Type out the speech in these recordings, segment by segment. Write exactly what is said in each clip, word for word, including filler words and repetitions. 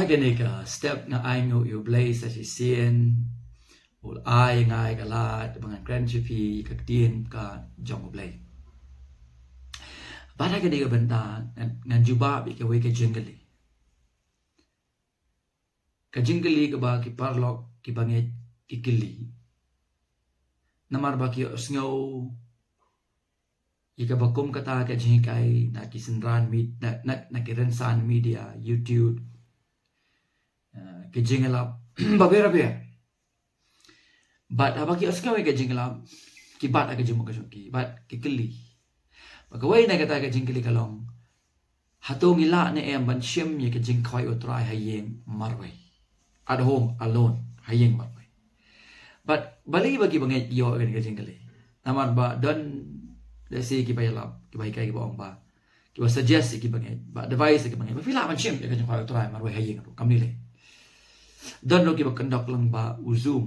Kane ka step nga ai nguh ïa U Blei sa shisien, u la ai ïa nga ïa ka lad ba ngan kren sha phi ïa ka ktien ka jong U Blei. Bad ha kane ka bynta ngan, ngan jubab ïa kawei ka jingkylli. Ka jingkylli kaba ki paralok kiba ngeit ki kylli. Namar ba ki ïohsngew ïa kaba kum kata ka jinghikai na ki synran mid-, na, na, na ki rynsan media, YouTube, eh, ki jingïalap babe babe. Bad haba ki ïohsngew ïa ka jingïalap, ki bat ha ka jingmut ka jong ki, bad ki kylli. Bad kawei na kata ka jingkylli ka long, hato ngi lah ne em ban shim ïa ka jingkhawai U Trai ha ïing marwei? At home, alone, ha ïing marwei. Bad balei ba kiba ngeit ki ïoh ïa ka jingkylli? Namar ba don, let's say, kiba ïalap, kiba hikai, kiba ong ba, kiba suggest ïa kiba ngeit, ba advice ïa kiba ngeit ba phi lah ban shim ïa ka jingkhawai U Trai marwei ha ïing ruh, kam lei lei. Don ruh kiba kyndoh lang bad u Zoom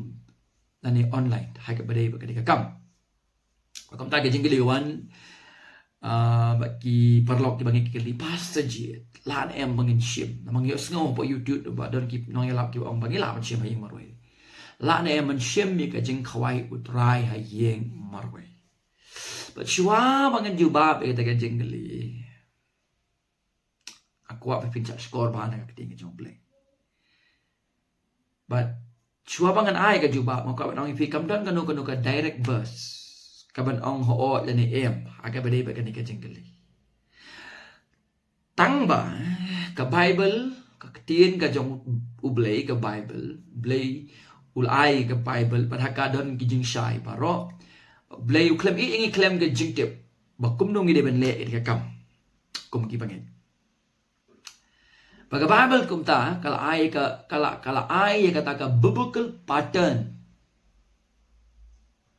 lane online ha kaba dei bad ka dei ka kam. Bad kumta ka jingkylli ka wan, ah, bad ki paralok kiba ngeit ki kylli, Pastor Jied, lah ne em ba ngin shim? Namar ngi ïohsngew hapoh YouTube ba don ki nongïalap kiba ong ba ngi lah ban shim ha ïing marwei. Lah ne em ban shim ïa ka jingkhawai U Trai ha ïing marwei? Bad shuwa ba ngan jubab ïa kata ka jingkylli, nga kwah ba phin shah shkor bha na ka ktien ka jong U Blei. Bad shuwa ba ngan ai ka jubab, nga kwah ban ong ïa phi, kam don kano kano ka direct verse kaban ong hooid lane em ha kaba dei bad kane ka jingkylli. Tang ba ka Bible, ka ktien ka jong U Blei, ka Bible, Blei u la ai ka Bible, bad ha ka don ki jingshai baroh. Blei u khlem ïeh ïa ngi khlem ka jingtip ba kumno ngi dei ban leh ïa ka kam kum kiba ngeit. Bad ka Bible kumta ka la ai ka, ka la, ka la ai ïa kata ka biblical pattern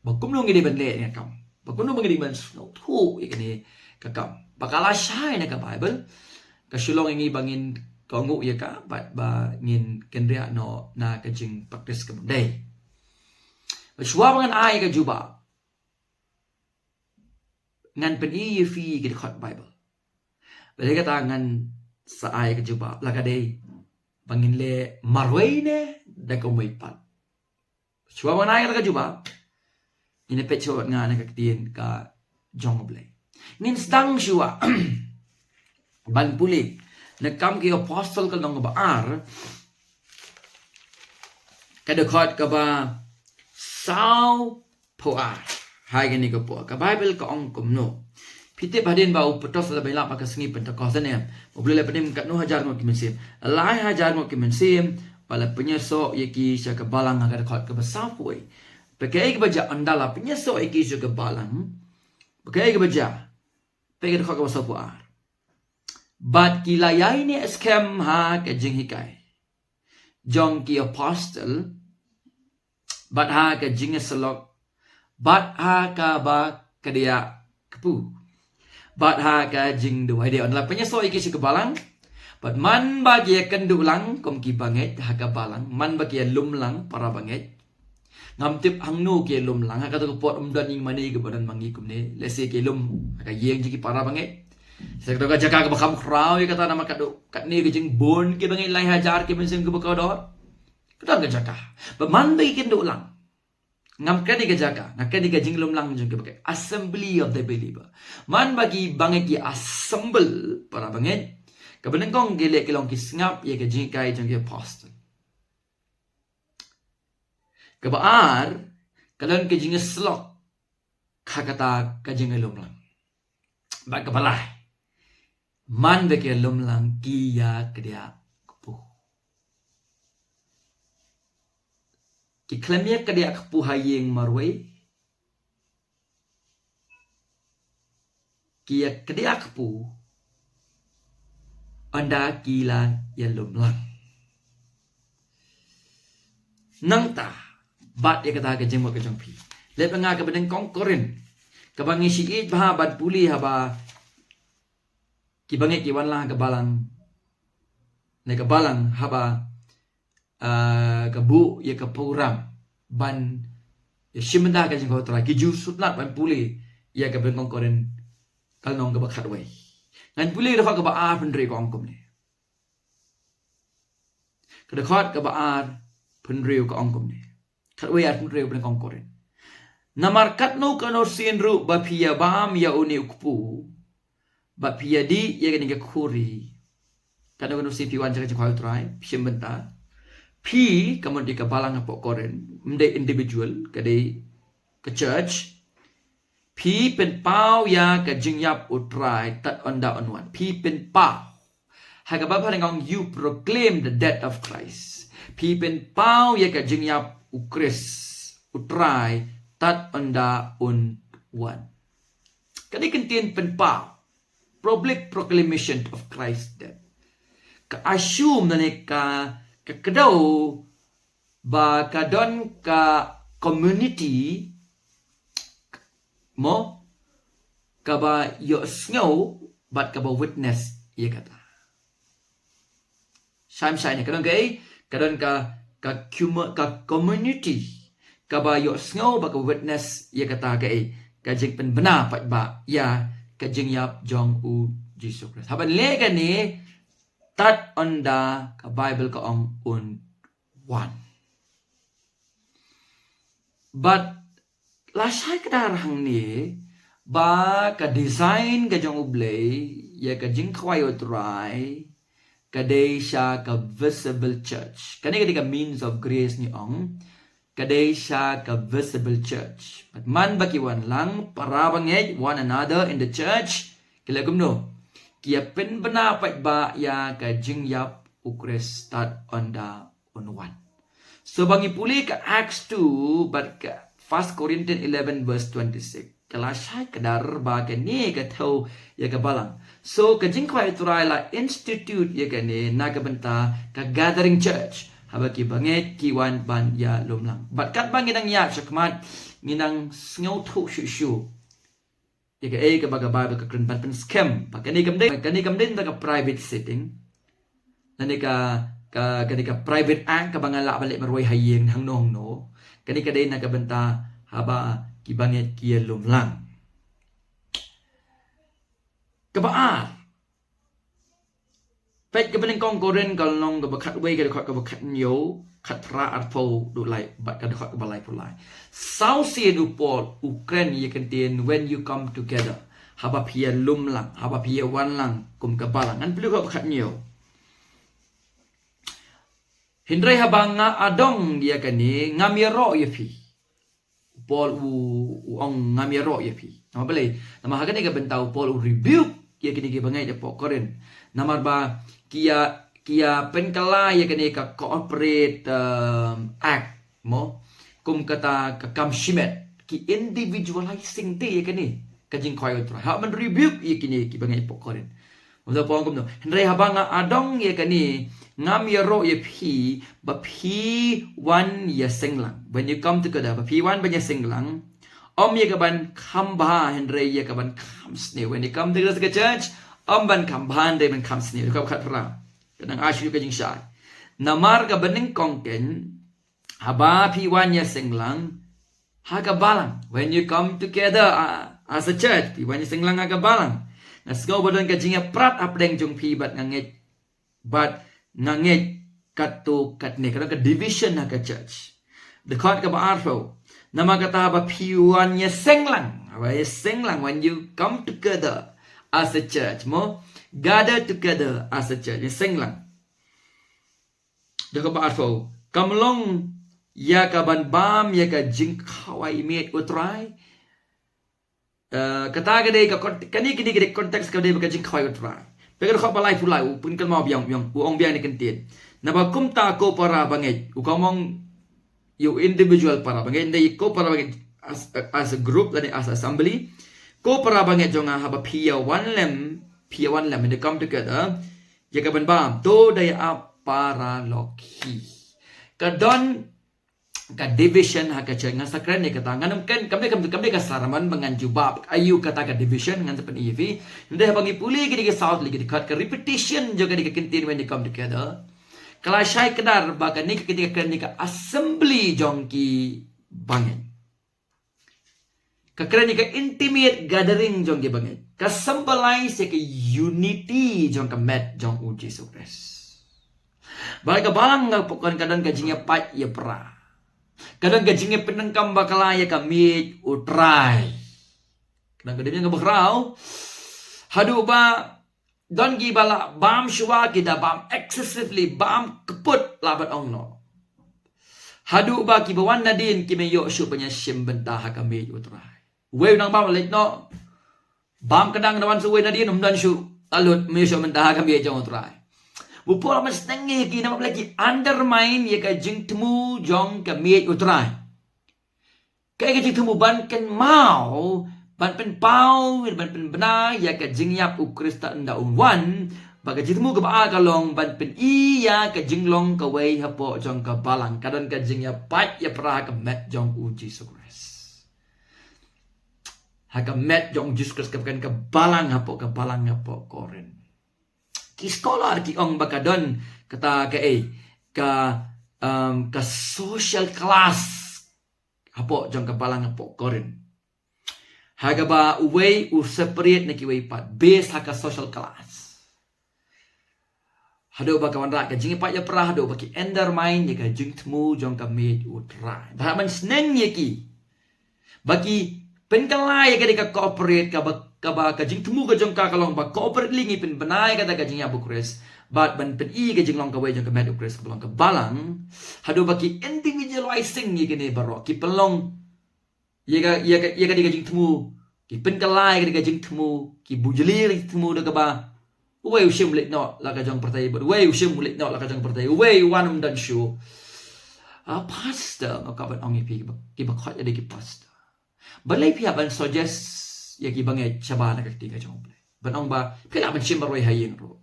ba kumno ngi dei ban leh ïa ka kam, ba kumno ba ngi dei ban sngewthuh ïa kane ka kam. Ba ka la shai na ka Bible, ka shu long ïa ngi ba ngin kohnguh ïa ka bad ba ngin kynriah noh na ka jingpraktis kaba ym dei. Bad shuwa ba ngan ai ka jubab, ngan pyni ïa phi ïa ki dkhot Bible. Balei kata ngan sa ai ka jubab, la ka dei ba ngin leh marwei ne da kawei pat? Shuwa ba ngan ai kata ka jubab, ngin ïa peit shuwa bad nga na ka ktien ka jong U Blei. Ngin sdang shuwa ban pule na Kam ki Apostol ka lynnong kaba ar, ka dkhot kaba saw phew ar. Ha kane ka por ka Bible ka ong kumno? Phi tip hadien ba u Petros u la ïalap ha ka sngi Pentekost, ne em? Ba U Blei u la pynim katno hajar ngut ki mynsiem? Lai hajar ngut ki mynsiem. Ba la pynïasoh ïa ki sha ka balang, ha ka dkhot kaba saw phew wei. Bad kaei kaba jia ynda la pynïasoh ïa ki sha ka balang? Bad kaei kaba jia? Peit ka dkhot kaba saw phew ar. Bad ki la ïaineh skhem ha ka jinghikai jong ki apostol, bad ha ka jingïasyllok, bad ha kaba kdiah kpu, bad ha ka jingduwai. Dei ynda la pynïasoh ïa ki sha ka balang, bad man ba ki ïakynduh lang kum ki bangeit ha ka balang, man ba ki ïalum lang para bangeit. Ngam tip hangno ki ïalum lang, ha kata ka por ym don ïing mane kaba don ma ngi kumne. Lehse ki ïalum ha ka ïing jong ki para bangeit. Sa kata ka jaka kaba kham khraw ïa kata namar ka dei katne ka jingbun ki bangeit lai hajar ki mynsiem kiba kordor. Ka don ka jaka. Bad man ba ki ïakynduh lang, ngam kren ïa ka jaka, nga kren ïa ka jinglum lang jong ki bangeit, assembly of the believer. Man ba ki bangeit ki assemble, para bangeit, kaba nyngkong ki leh ki long ki sngap ïa ka jinghikai jong ki apostol. Kaba ar, ka don ka jingïasyllok ha kata ka jingïalum lang. Bad kaba lai, man ba ki ïalum lang ki ïakdiah kpu. Ki khlem ïakdiah kpu ha ïing marwei. Ki ïakdiah kpu ynda ki la ïalum lang. Nangta, bat ïa kata ka jingmut ka jong phi. Leit ba nga kaba nyngkong Korinth, kaba ngi shu ïeit bha ban pule haba ki bangeit ki wan lang ha ka balang, na ka balang haba, ah, ka buh ïa ka program ban ïashim bynta ka jingkhawai U Trai, ki ju sngewtynnat ban pule ïa kaba nyngkong Korinth ka lynnong kaba khatwei. Ngan pule ïa ka dkhot kaba ar, hynrei ka ong kumne. Ka dkhot kaba ar phew hynriew ka ong kumne. Khatwei ar phew hynriew, pynban kong Korinth. Namar katno katno sien ruh ba phi ïa bam ïa une u kpu, ba phi ïa dih ïa kane ka khuri. Katno katno sien phi wan sha ka jingkhwai u Trai, phi shim bynta. Phi, ka mut dei ka balang hapoh Korinth, ym dei individual, ka dei ka church. Phi pynpaw ïa ka jingïap u Trai tad ynda un wan. Phi pynpaw. Ha kaba phareng ong, you proclaim the death of Christ. Phi pynpaw ïa ka jingïap u Khrist, u Trai, tad ynda un wan. Kane ka ktien pynpaw. Public proclamation of Christ's death. Ka assume ne ka, ka kdew ba ka don ka community, mo, kaba ïohsngew bad kaba witness ïa kata. Shai shai ne ka don kaei, ka don ka, ka, cuma-, ka community kaba ïohsngew bad ka witness ïa kata kaei, ka jingpynbna paidbah ïa ka jingïap jong u Jisu Khrist. Haba leh kane, tad ynda ka Bible ka ong un wan. Bad la shai kdar hangne ba ka design ka jong U Blei ïa ka jingkhwai u Trai ka dei sha ka visible church. Kane ka dei ka means of grace ngi ong. Ka dei sha ka visible church. Bad man ba ki wan lang, para bangeit, one another in the church, ki leh kumno? Ki ïa pynbna paidbah ïa ka jingïap u Khrist tad ynda un wan. So ba ngi pule ka Acts two bad ka First Corinthians eleven verse twenty-six, ka la shai kdar ba kane ka thew ïa ka balang. So ka jingkhwai u Trai la institute ïa kane na ka bynta ka gathering church, haba ki bangeit ki wan ban ïalum lang. Bad katba ngi nang ïa shakhmat, ngi nang sngewthuh shuh shuh ïa kaei kaba ka Bible ka kren, ban pynskhem ba kane kam dei, kane kam dei na ka private setting, lane ka, ka, kane ka private act kaba nga lah ban leh marwei ha ïing hangno hangno. Kane ka dei na ka bynta haba ki bangeit ki ïalum lang. Kaba ar, peit kaba nyngkong Korinth ka lynnong kaba khatwei, ka dkhot kaba khathynñiew, khatphra, arphew, duh lai bad ka dkhot kaba laiphew lai. Saw sien u Paul u kren ïa ka ktien when you come together. Haba phi ïalum lang, haba phi ïawan lang kum ka balang. Ngan pule dkhot ba khathynñiew. Hynrei haba nga adong ïa kane, ngam ïaroh ïa phi. U Paul u, u ong ngam ïaroh ïa phi. Namar balei? Namar ha kane ka bynta u Paul u rebuke ïa kine ki bangeit hapoh Korinth. Namar ba ki ïa, ki ïa pynkylla ïa kane ka corporate, um, act, mo, kum kata ka kam shimet. Ki individualizing te ïa kane ka jingkhwai u Trai. Haba man rebuke ïa kine ki bangeit hapoh Korinth. Mynta u Paul u ong kumno? Hynrei haba nga adong ïa kane, ngam ïaroh ïa phi ba phi wan ïaseng lang. When you come together, ba phi wan ban ïaseng lang. Ym ïa kaban kham bha hynrei ïa kaban kham sniew. When you come together as a church, ym ban kham bha hynrei ban kham sniew. Dkhot ba khatphra. Ka dang ai shuh ka jingshai. Namar kaba nyngkong keiñ, haba phi wan ïaseng lang ha ka balang. When you come together, uh, as a church, phi wan ïaseng lang ha ka balang. Nga sngew ba don ka jingïaprat hapdeng jong phi bad nga ngeit, bad nga ngeit katto katne. Ka don ka division ha ka church. Dkhot kaba arphew. Namar kata haba phi wan ïaseng lang, haba ïaseng lang, when you come together as a church, mo, gather together as a church, ïaseng lang. Dkhot ba arphew. Kam long ïa kaban bam ïa ka jingkhawai miet u Trai. Eh, kata ka dei ka kont-, kane ka dei ka dei context ka dei ba ka jingkhawai u Trai. Peit ka dkhot ba laiphew lai, u pynkynmaw biang, biang, u ong biang ne ka ktien. Naba kumta ko para bangeit, u kam ong ïa u individual para bangeit, hynrei ko para bangeit as, as a group lane as assembly. Ko para bangeit jong nga, haba phi ïawan lem, phi ïawan lem, when they come together, ïa kaban bam, to da ïa ap para lok hi. Ka don ka division ha ka church. Ngan sa kren ïa kata, ngan ym kren, kam dei, kam, kam dei ka sermon ba ngan jubab aïu kata ka division, ngan sa pyni ïa phi. Hynrei haba ngi pule kine ki saw tylli ki dkhot, ka repetition jong kane ka ktien when they come together, ka la shai kdar ba kane ka ktien ka kren ïa ka assembly jong ki bangeit. Ka kren ïa ka intimate gathering jong ki bangeit. Ka symbolize ïa ka unity jong ka met jong u Jisu Khrist. Bad ka balang hapoh Korinth ka don ka jingïapait ïapra. Ka don ka jingïapyndonkam bakla ïa ka miej U Trai. Ka don ka dei ïa kaba khraw. Haduh ba don kiba la bam shuwa, ki da bam excessively, bam kput lah ban ong noh. Haduh ba kiba wan nadien kim ïoh shuh ban ïashim bynta ha ka miej U Trai. Uwei u nongbam leit noh. Bam kdang da wan shuh uwei nadien, um don shuh. Lah lut, um ïoh shuh bynta ha ka miej jong U Trai. Ba u Paul u la pynsneng ïa ki namar ba ki undermine ïa ka jingthmu jong ka miej U Trai. Kaei ka jingthmu? Ban kynmaw, ban pynpaw, ban pynbna ïa ka jingïap U Khrist ynda un wan. Bad ka jingthmu kaba ar ka long ban pyni ïa ka jinglong kawei hapoh jong ka balang. Ka don ka jingïapait ïapra ha ka met jong U Jisu Khrist. Ha ka met jong U Jisu Khrist, kaba kren ka balang hapoh, ka balang hapoh Korinth. Ki scholar ki ong ba ka don kata kaei, ka, um, ka social class hapoh jong ka balang hapoh Korinth. Ha kaba uwei u separate na kiwei pat, based ha ka social class. Haduh ba ka wanrah ka jingïapait ïapra, haduh ba ki undermine ïa ka jingthmu jong ka miej U Trai. Bad hap ban sneng ïa ki ba ki pynkylla ïa ka dei ka corporate, kaba, kaba ka jingthmu ka jong ka ka long ba corporately ngi pynbna ïa kata ka jingïap U Khrist. Bad ban pyni ka jinglong kawei jong ka met U Khrist kaba long ka balang. Haduh ba ki individualizing ïa kine baroh, ki pynlong ïa ka, ïa ka, ïa ka dei ka jingthmu. Ki pynkylla ïa ka dei ka jingthmu. Ki bujli ïa ka jingthmu da kaba uwei u shim u leit noh la ka jong pyrthei, bad uwei u shim u leit noh la ka jong pyrthei, uwei u wan um don shuh. Ah, pastor, nga kwah ban ong ïa phi kiba, kiba khot ïa ki pastor. Balei phi hap ban suggest ïa kiba ngeit shabar na ka ktien ka jong U Blei? Ban ong ba phi lah ban shim marwei ha ïing ruh.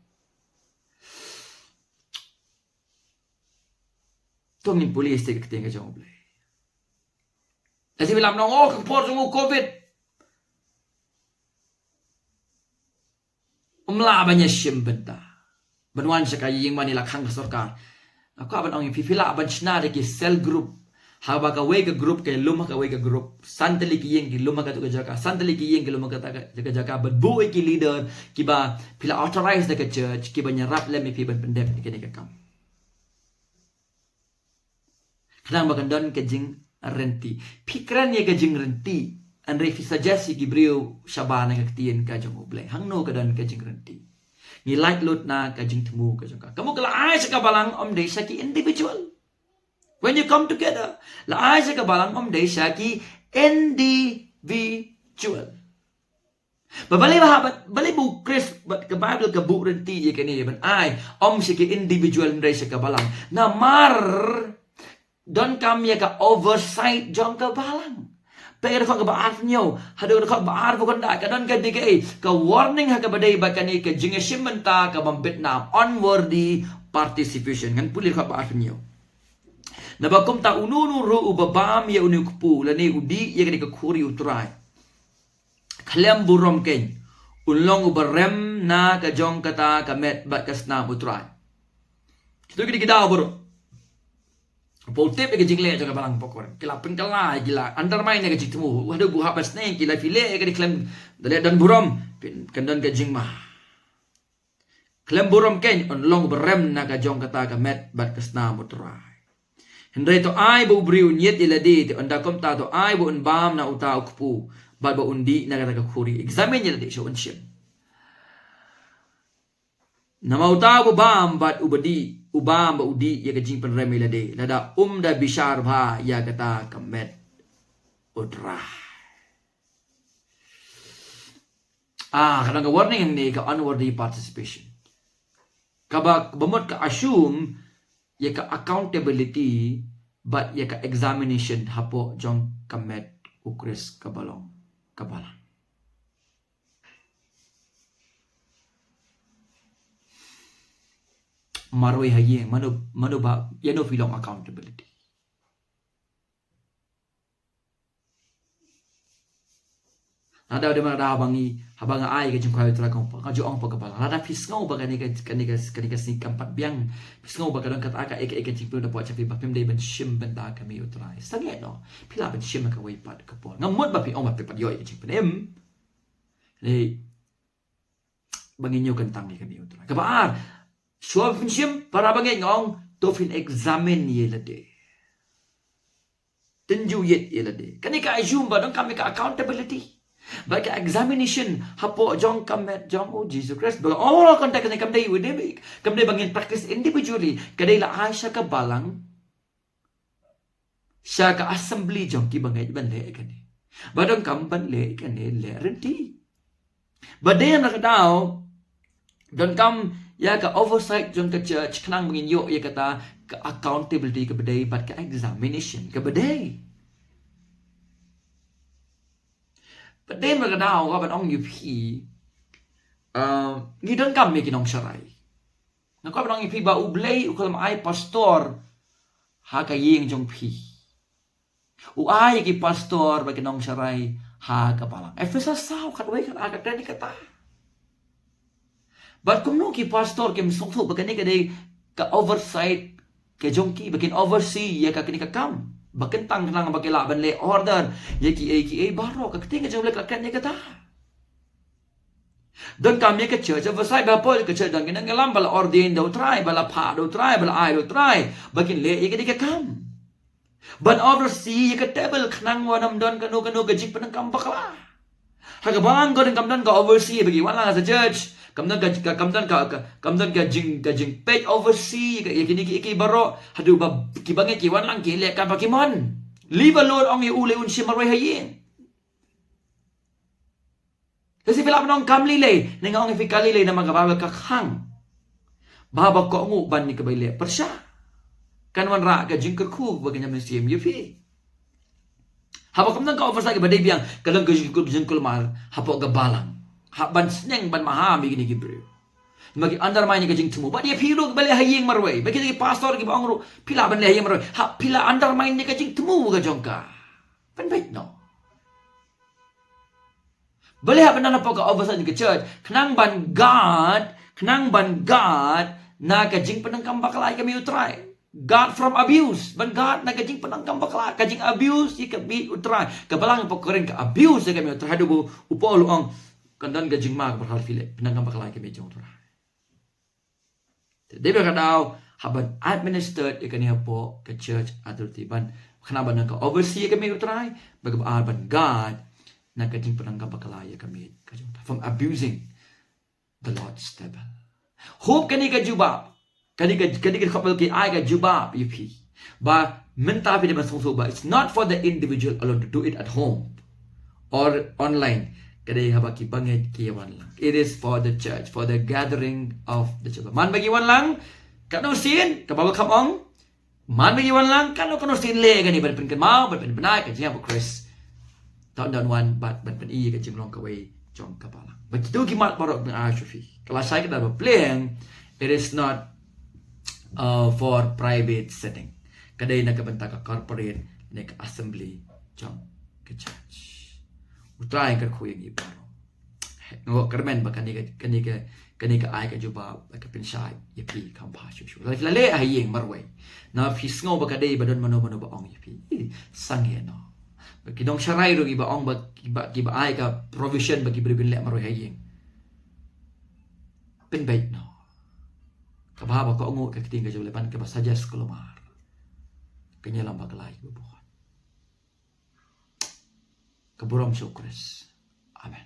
To ngin pule ïa ka ktien ka jong U Blei. Lada phi lah ban ong, oh, ka por jong u covid, um lah ban ïashim bynta. Ban wan sha ka ïing mane la khang ka sorkar. Nga kwah ban ong ïa phi, phi lah ban shna da ki cell group. Haba kawei ka group ka lum ha kawei ka group. San tylli ki ïing ki lum ha katu ka jaka. San tylli ki ïing ki lum ha katu ka jaka. Bad buh ïa ki leader kiba phi la authorize da ka church, kiban ïarap lem ïa phi ban pyndep ïa kane ka kam. Khnang ba kan don ka jingryntih. Phi kren ïa ka jingryntih, hynrei phi suggest ïa ki briew shabar na ka ktien ka jong U Blei. Hangno ka don ka jingryntih? Ngi lait lut na ka jingthmu ka jong ka. Ka mut ka la ai sha ka balang, ym dei sha ki individual. When you come together, la ai sha ka balang, ym dei sha ki individual. Ba balei ba, ba, balei ba U Khrist bad ka Bible ka buh ryntih ïa kane ban ai, ym sha ki individual, hynrei sha ka balang. Namar donkam ïa ka oversight jong ka balang. Peit ka dkhot kaba arphew hynñiew haduh ka dkhot kaba arphew khyndai, ka don ka dei kaei, ka warning ha kaba dei bad kane ka jingïashim bynta kabym bit nam, unworthy participation. Ngan pule ka dkhot kaba arphew hynñiew. Naba kumta uno uno ruh uba bam ïa une u kpu lane u dih ïa kane ka khuri U Trai, khlem burom keiñ, un long uba rem na ka jong kata ka met bad ka snam U Trai. Kito ki dei ki daw baroh. Ba u tip ïa ka jingleh jong ka balang hapoh Korinth. Ki la pynkylla, ki la undermine ïa ka jingthmu. Haduh ba u hap ban sneng, ki la phi leh ïa ka dei khlem da leh don burom, phin, kan don ka jingma. Khlem burom keiñ, un long uba rem na ka jong kata ka met bad ka snam U Trai. Hynrei to ai ba u briew un ïit ïa lade, te ynda kumta to ai ba un bam na uta u kpu bad ba un dih na kata ka khuri. Examine ïa lade shuh, un shim. Namar uta uba bam bad uba dih, u bam bad u dih ïa ka jingpynrem ïa lade, lada um da bishar bha ïa kata ka met U Trai. Ah, ka don ka warning hangne, ka unworthy participation. Kaba, kaba mut ka assume ïa ka accountability bad ïa ka examination hapoh jong ka met U Khrist kaba long ka balang. Marwei ha ïing, mano, mano ba, ïano phi long accountability. Lada, lada, lada haba ngi, haba nga ai ka jingkwah U Trai, ka ong, ka ju ong hapoh ka balang. Lada phi sngew ba kane ka, kane ka, kane ka sngi kam pat biang, phi sngew ba ka don kata ka, ka, ka jingpynlut hapoh jong phi ba phim dei ban shim bynta ka miej U Trai, sangeh noh. Phi lah ban shim ha kawei pat ka por. Nga mut ba phi ong ba phi pat ïoh ïa ka jingpynim. Hynrei ba ngin ïoh kyntang ïa ka miej U Trai. Kaba ar, Shuwa phin shim, para bangeit nga ong, to phin examine ïa lade. Tynjuh ïit ïa lade. Kane ka assume ba donkam ïa ka accountability. Ba ka examination hapoh jong ka met jong u Jisu Khrist. Ba la ong, oh, kane kam dei u dei. Kam dei ba ngin practice individually. Ka dei la ai sha ka balang. Sha ka assembly jong ki bangeit ban leh kane. Ba donkam ban leh kane leh rynti. Ba dei na ka daw, donkam ïa ka oversight jong ka church, khnang ba ngin ïoh ïa kata ka accountability kaba dei, bad ka examination kaba dei. Ba dei na ka daw, ka ban ong ïa phi, um, ngi donkam ïa ki nongsharai. Nga kwah ban ong ïa phi ba U Blei u khlem ai pastor ha ka ïing jong phi. U ai ki pastor bad ki nongsharai ha ka balang. Ephesus saw, khatwei, khatar, ka kren ïa kata. Bad kumno ki pastor kim sngewthuh ba kane ka dei ka oversight ka jong ki, ba kin oversee ïa ka kane ka kam. Ba kin tang khnang ba ki lah ban leh order ïa kiei kiei baroh, ka ktien ka jong U Blei ka kren ïa kata. Donkam ïa ka church oversight, ba hapoh ka church don ki nongïalam ba la ordain da U Trai, ba la phah da U Trai, ba la ai da U Trai ba kin leh ïa kane ka kam. Ban oversee ïa ka table khnang ba ym don kano kano ka jingpyndonkam bakla. Ha ka balang ka donkam don ka oversee ba ki wan lang ha ka church. Kam don ka, ka, kam don ka, ka, kam don ka jing, ka jingpeit oversee ïa ka, ïa kine ki, ki baroh. Haduh ba ki bangeit ki wan lang ki leh kaba ki mon. Leave alone, ong ïa u leh un shim marwei ha ïing. Te shu phi lah ban ong kam lei lei, ne nga ong ïa phi ka lei lei namar ka Baibl ka khang ba haba kohnguh ban ïa kaba ïaleh pyrshah, kan wanrah ka jingkyrkhu ba kan ïa mynsiem ïa phi. Haba kam don ka oversight kaba dei biang, ka don ka jingkul, jingkulmar hapoh ka balang. Hap ban sneng ban maham ïa kine ki briew. Namar ki undermine ïa ka jingthmu. Bad ïa phi ruh kiba leh ha ïing marwei, bad kine ki pastor kiba ong ruh phi lah ban leh ha ïing marwei, hap phi la undermine ïa ka jingthmu ka jong ka. Pynbeit noh. Balei hap ban don hapoh ka oversight ka church? Khnang ban guard, khnang ban guard na ka jingpyndonkam bakla ïa ka miet U Trai. Guard from abuse, ban guard na ka jingpyndonkam bakla, ka jing abuse ïa ka miet U Trai. Ka balang hapoh Korinth ka abuse ïa ka miet U Trai, haduh ba u Paul u ong, kan don ka jingma kaba pyndonkam bakla ïa ka miet jong U Trai. Te dei ba ka daw hap ban administered ïa kane hapoh ka church authority, ban khnang ban don ka oversee ïa ka miet U Trai, bad kaba ar ban guard na ka jingpyndonkam bakla ïa ka miet ka jong U Trai, from abusing the Lord's table. Hope kane ka jubab, kane ka, kane ka khubor ka ai ka jubab ïa phi ba mynta phi dei ban sngewthuh ba it's not for the individual alone to do it at home or online. Ka dei haba ki bangeit ki wan lang. It is for the church, for the gathering of the church. Man ba ki wan lang, katno sien, ka Baibl kam ong, man ba ki wan lang, katno katno sien leh kane ban pynkynmaw, ban pynbna ïa ka jingïap u Khrist. Don don wan bad ban pyni ïa ka jinglong kawei jong ka balang. Ba kito ki mat baroh nga ai sha phi, ka la shai ka da ba pleng, it is not, uh, for private setting. Ka dei na ka bynta ka corporate ne ka assembly jong ka church. U Trai un kyrkhu ïa ngi baroh. Nga kyrmen ba kane ka, kane ka, kane ka ai ka jubab, ba ka pynshai ïa phi kham bha shuh shuh. Lada phi la leh ha ïing marwei, na phi sngew ba ka dei ba don mano mano ba ong ïa phi, ih, sangeh noh. Ba ki nongsharai ruh kiba ong ba, kiba, kiba ai ka provision ba ki briew kin leh marwei ha ïing, pynbeit noh. Kaba haba kohnguh ka ktien ka jong U Blei ban kaba suggest kulmar, kan ïalam bakla ïa kiba bun. Ka burom sha U Khrist. Amen.